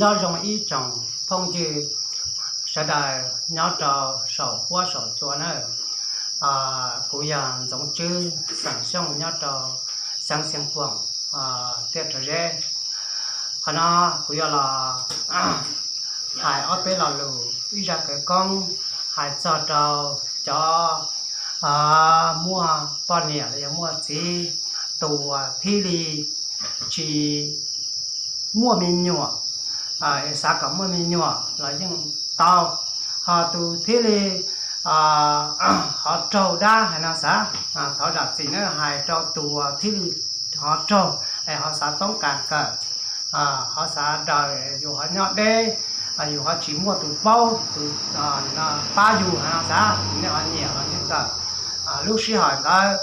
Nyob zoo ib tsoom phooj ywg sawv daws nyob rau saum huab saum cua na. Kuv yog Ntxoov Tswb, xeem Xyooj, nyob rau xeev Xeev Khuam, tiaj Rhawv Zeb. Qhov no kuv yuav los hais ob peb lo lus, ib zaj khawv koob hais txog rau cov muaj poj niam los yog muaj txiv, tus thiaj li tsis muaj me nyuam, xav kom muaj me nyuam los yeej tau, ho tus thiaj li ho raug dab hais no xav. Thov zam txim na, hais rau tus thiaj li ho raug, es ho xav toob kas kawm, ho xav daws yus ho nyob deb, yus ho tsis muaj tus paub, tus pab yus hais no xav, nej ho nyiam los nej kawm. Lub sij hawm ntawd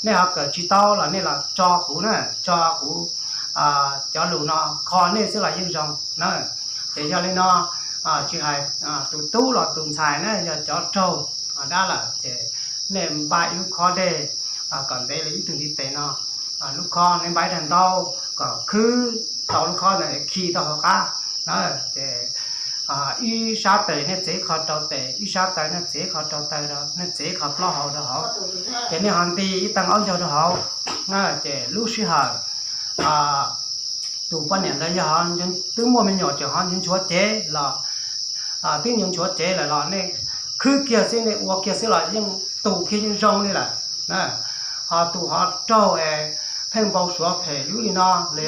nej ho kawm tsis tau los nej los tso kuv na, tso kuv cov lus no kho nej xwb los yeej zoo na. Ces yog li no, tsis hais tus tub los tus ntxhais na, yog cov raug dab lawm ces nej npaj ib lub khob dej kom ntev li ib tug ntiv tes no, lub khob nej npaj ib daim ntaub kom khwb tau lub khob ntawd khi tau hauv qab na. Ces ib sab tes nej txiav qho rau tes, ib sab tes nej txiav qho rau taw, nej txiav qho plaub hau rau hauv, ces nej ho nti ib teeg aub ncaug rau hauv. Ces lub sij hawm tus poj niam ntawd yog twb muaj me nyuam ces ho nchuav cev los, twb nchuav cev lawm los nej khwb kiag xwb, nej ua kiag xwb los yeej tus kiag yeej zoo li lawm. Ho tus ho raug es pheej npau suav phem lub li no li,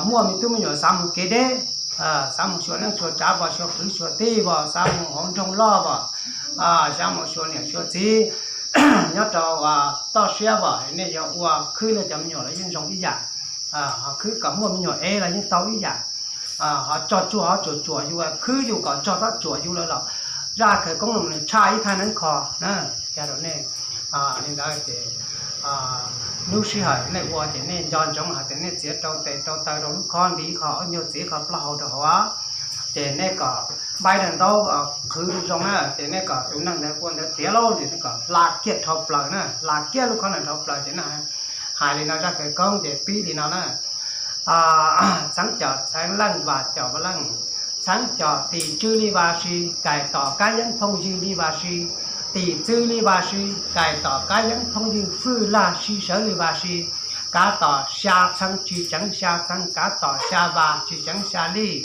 muaj me tub me nyuam xav mus kev deb, xav mus xyuas neej xyuas tsav vos, xyuas kwv xyuas tij vos, xav mus hauv nroog loj vos, xav mus xyuas niam xyuas txiv nyob rau toj siab vos, nej yog ua khwb nej cov me nyuam los yeej zoo ib yam. Ho khwb kom muaj me nyuam ev los yeej tau ib yam. Ho tsog tsuag ho tsuam tsuam yus, khwb yus kom tsog tab tsuam yus lawm los zaj khawv koob no nws tshaj ib thaj neeb kho na. Li ntawd ces lub sij hawm nej ua ces nej nco ntsoov hais tias nej txiav rau tes rau taw rau lub khob, nti qho aub ncaug, txiav qho plaub hau rau hauv, ces nej kom npaj daim ntaub qhwv zoo na, ces nej kom tus neeg ntawd ua ntawd tiav lauj, ces nej kom hla kiag dhau plaws na, hla kiag lub khob ntawd dhau plaws ces nej hais li no zaj khawv koob ces pib li no na. Txheeb cov txheeb leej, vam cov vaj leej. Txheeb cov tim tswv li va si, kais tom kab yeeb phooj ywg li va si, tim tswv li va si, kais tom kab yeeb phooj ywg fwj laj sib sawv li va si, kav tom xya txheeb tsis tseev xya txheeb, kav tom xya va tsis tseev xya lij,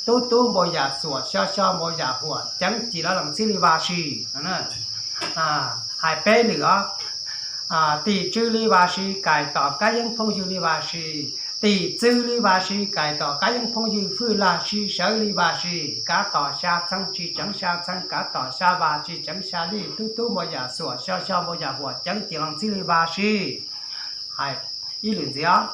tub tub npau yam xuam, xyo xyo npau yam huam, ceev ci los lees txij li va si. Hais peb lwm os. Tim tswv li va si, kais tom kab yeeb phooj ywg li va si, tim tswv li va si, kais tom kab yeeb phooj ywg fwj laj sib sawv li va si, kav tom xya txheeb tsis tseev xya txheeb, kav tom xya va tsis tseev xya lij, tub tub npau yam xuam, xyo xyo npau yam huam, ceev ci los lees txij li va si. Hais ib lwm ntxiv os.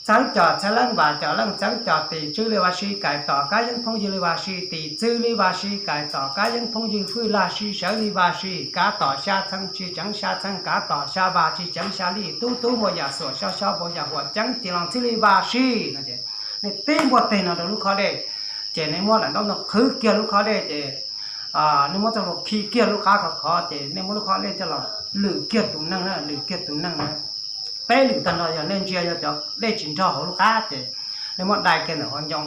Txheeb cov txheeb leej, vam cov leej. Txheeb cov tim tswv li va si, kais tom kab yeeb phooj ywg li va si, tim tswv li va si, kais tom kab yeeb phooj ywg fwj laj sib sawv li va si, kav tom xya txheeb tsis tseev xya txheeb, kav tom xya va tsis tseev xya lij, tub tub npau yam xuam, xyo xyo npau yam huam, ceev ci los lees txij li va si. Nej tib npuaj teg no rau lub khob dej, ces nej muab daim ntaub no qhwv kiag lub khob dej ces nej muab txoj hlua khi kiag lub qab khov khov ces nej muab lub khob dej coj los lwm kiag tus neeg na, lwm kiag tus neeg na. Peb lwm tag nrho yog nej ntsia yog cov dej tsis nrog hauv lub qab ces nej muab dai kiag ntawm hauv ncoo.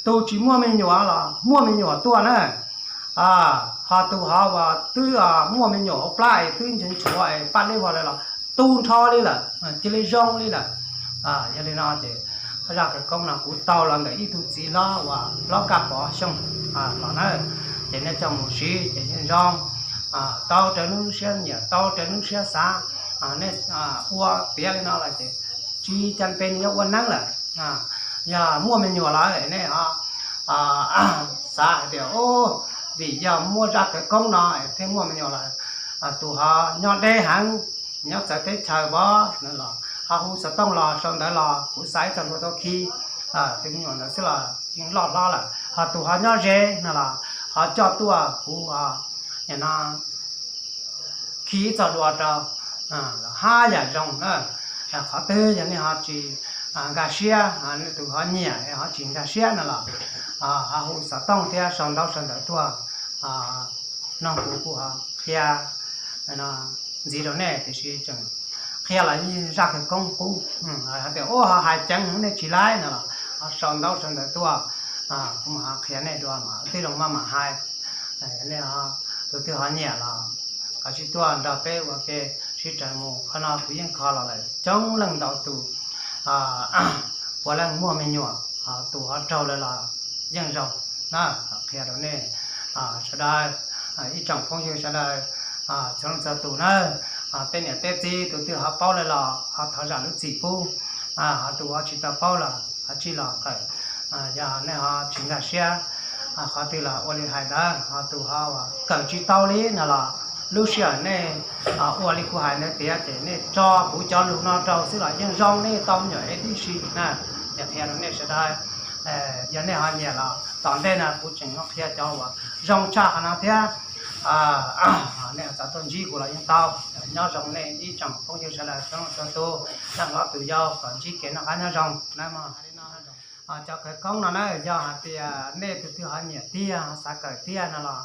Tus tsis muaj me nyuam los muaj me nyuam tuaj na, ho tus ho uas twb muaj me nyuam hauv plab es twb nchuav nchuav es paj leb vog lawm los tu nrho li lawm, cia li zoo li lawm. Yog li no ces zaj khawv koob no kuv tau los ntawm ib tug txiv hlob uas hlob Kaj Pov Xyooj los na, ces nej coj mus siv ces yeej zoo. Tau raws nej lub siab nyiam, tau raws nej lub siab xav, nej ua piav li no lawm ces tsis cas pes nws yuav ua neeb lawm. Yog muaj me nyuam lawm nej xav hais tias, vim yog muaj zaj khawv koob no thiaj muaj me nyuam lawm. Tus ho nyob deb heev, nyob txawv teb chaws vov los ho hu xov tooj los sau ntawv los kuv xa ib txoj hlua tuaj khi tus me nyuam ntawd xwb los yeej loj hlob lawm. Ho tus ho nyob ze no los ho coj tuaj kuv no khi ib txoj hlua rau, haj yam zoo na. Qhov twg yog nej ho tsis nkag siab, tus ho nyiam ho tsis nkag siab no los ho hu xov tooj thiab sau ntaub sau ntawv tuaj, no kuv kuj ho qhia ntxiv rau nej, tiam sis tseem qhia los zaj khawv koob qub, hais tias ua ho hais ceev nej tsis laib no los ho sau ntaub sau ntawv tuaj, kuv mam qhia nej dua mas twb zoo maj mam hais. Nej tus twg ho nyiam los koj sib tuaj nrog peb ua ke sib raws mus. Qhov no kuv yeej kho los lawm coob leej ntau tus, puav leej muaj me nyuam, tus ho raug lawm los yeej zoo na. Qhia rau nej sawv daws, ib tsoom phooj ywg sawv daws txhua leej txhua tus na, tej niam tej txiv tus twg ho paub lawm los ho thov zam lub txim pub, ho tus ho tsis tau paub los ho tsij los kawm. Yog nej ho tsis nkag siab qhov twg los ua li hais ntawd, ho tus ho uas kawm tsis tau li no los lub sij hawm nej ua li kuv hais ntawd tiav ces nej tso kuv cov lus no rau xwb los yeej zoo, nej tau me nyuam ib tib si na. Yog qhia rau nej sawv daws, yog nej ho nyiam los tom ntej no kuv tseem yuav qhia cov uas zoo tshaj qhov no thiab. Nej txav tuaj ntsib kuv los yeej tau. Nyob zoo nej ib tsoom phooj ywg sawv daws txhua leej txhua tus, tag nrho tus yau kom ntsib kev noj qab nyob zoo na. Cov khawv koob no na, yog hais tias nej tus twg ho nyiam tiag, xav kawm tiag no los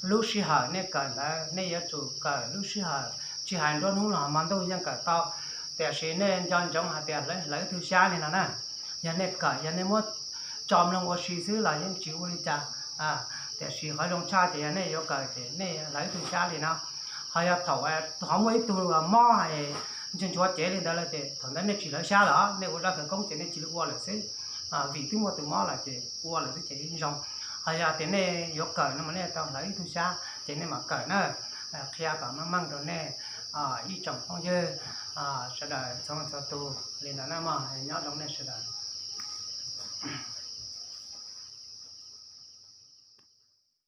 lub sij hawm nej kawm ntawd nej yuav tsum kawm lub sij hawm, tsis hais nruab hnub los hmo ntuj yeej kawm tau. Tiam sis nej nco ntsoov hais tias hlawv ib tug xyab li no na, yog nej kawm, yog nej muab tso mloog ua si xwb los yeej tsis ua li cas. Tiam sis qhov zoo tshaj ces yog nej yuav kawm ces nej hlawv ib tug xyab li no. Ho yog thaum ho muaj ib tug mob ntshe nchuav cev li ntawd lawm ces thaum ntawd nej tsis hlawv xyab lawm, nej ua zaj khawv koob ces nej cia li ua lawm xwb. Vim twb muaj tus mob lawm ces ua lawm xwb ces yeej zoo. Ho yog tias nej yuav kawm no mas nej tau hlawv ib tug xyab ces nej mam kawm na. Qhia kom meej meej rau nej ib tsoom phooj ywg sawv daws txhua leej txhua tus li ntawd na mog. Nyob zoo nej sawv daws.